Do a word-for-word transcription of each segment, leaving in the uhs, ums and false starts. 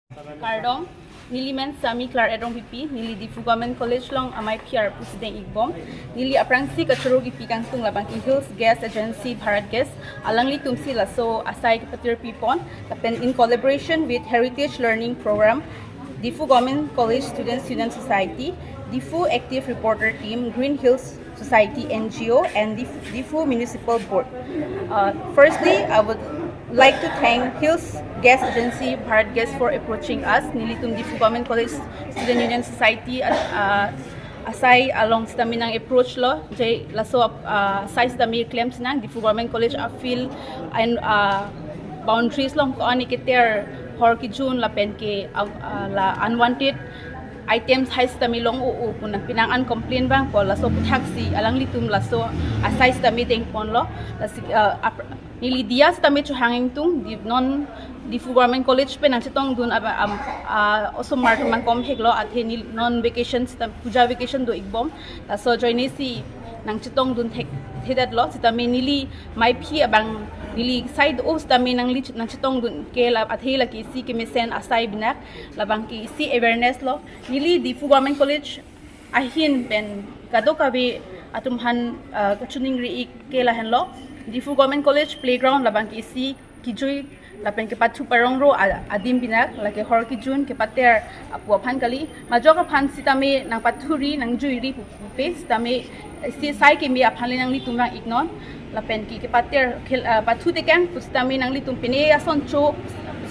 Kardom, neli men Sami Klar Edrong Pipi, neli Diphu Government College along amei P R pusi deng-ikbom. Neli aphrangsi kachoro kipi kangtung labangke Hills Gas Agency Bharat Gas, alanglitumsi laso asai kepatir pipon, lapen in collaboration with Heritage Learning Program, Diphu Government College Students Union Society, Diphu Active Reporter Team, Green Hills Society N G O, and Dif- Diphu Municipal Board. Uh, firstly, I would like to thank Hills Gas Agency Bharat Gas for approaching us. Nelitum Diphu Government College Student Union Society uh, asai along sitame nang-approach lo, je laso uh, asai sitame klem sinang Diphu Government College a-field and uh, boundaries along ko-an keter hor kejun lapen ke uh, uh, la unwanted items hai sitame long-o-o pu nangpinang an complain abang pu laso aputhaksi alanglitum laso asai sitame dengponlo. Lasi uh, ap- neli diya sitame chohang ingtung di non Diphu Government College pen nangchetongdun aba am uh, osomar atum nangkom heklo, athe neli non vacation sitame puja vacation do-ikbom, laso ajoinesi nangchetongdun thekthedetlo. Sitame neli meiphi abang neli side o sitame nangli nangchetongdun ke la athe lake isi kemesen asai binak, labangke isi awareness lo. Neli Diphu Government College ahin pen kadokave atum aphan uh, kachiningri-ik ke lahenlo. Diphu Government College playground labangke isi kejui lapen kepathu parongro a- adim binak, lake hor kejun kepater apu aphan kali. Majok aphan sitame nangpathuri nangjuiri pu- pupe sitame isi sai keme aphan le nanglitum vang-iknon. Lapen ke kepater khel- uh, pathu tekang pu sitame nanglitum pine ason cho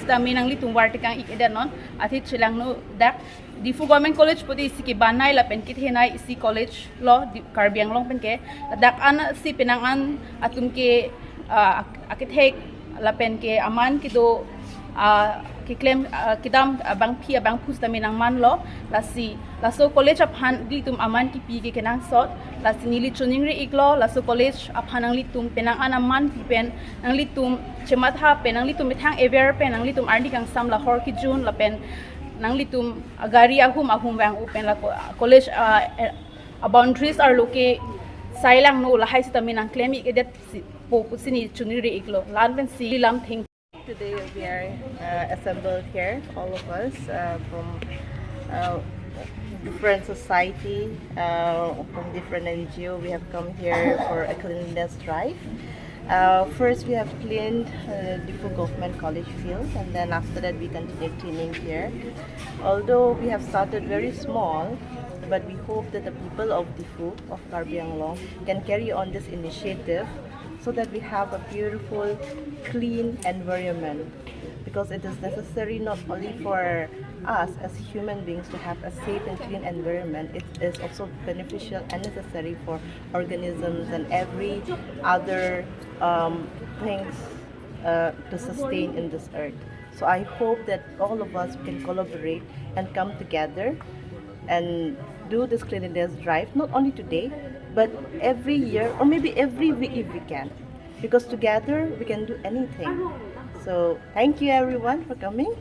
sitame nanglitum var tekang-ik-edetnon, athe chelangno dak Diphu Government College pute isi kebanai lapen kethenei isi college lo di Karbi Anglong pen ke. Dak an si penang an atum ke uh, ak- akethek lapen ke aman kedo uh, keklem uh, kedam uh, bangphi abangphu sitame nangmanlo. Lasi laso college aphan nelitum aman kipi ke kenangsot. Lasi neli chiningri-iklo, laso college aphan nanglitum penang an aman pipen, nanglitum chematha pen, nanglitum methang aware pen nanglitum arni kangsam la hor kejun lapen nanglitum gari ahum ahum vang-o pen la co- college uh, uh, boundaries arlo ke sai langno, lahai sitame nangklem-ik-edet si- po pusi neli chiningri-iklo. La-an pensi lam theng. Today we are uh, assembled here, all of us uh, from uh, different society, uh, from different N G O. We have come here for a cleanliness drive. Uh, first, we have cleaned uh, Diphu Government College field, and then after that, we continue cleaning here. Although we have started very small, but we hope that the people of Diphu, of Karbi Anglong, can carry on this initiative so that we have a beautiful, clean environment. Because it is necessary not only for us as human beings to have a safe and clean environment, it is also beneficial and necessary for organisms and every other um, things uh, to sustain in this earth. So I hope that all of us can collaborate and come together and do this cleanliness drive, not only today, but every year or maybe every week if we can. Because together we can do anything. So thank you everyone for coming.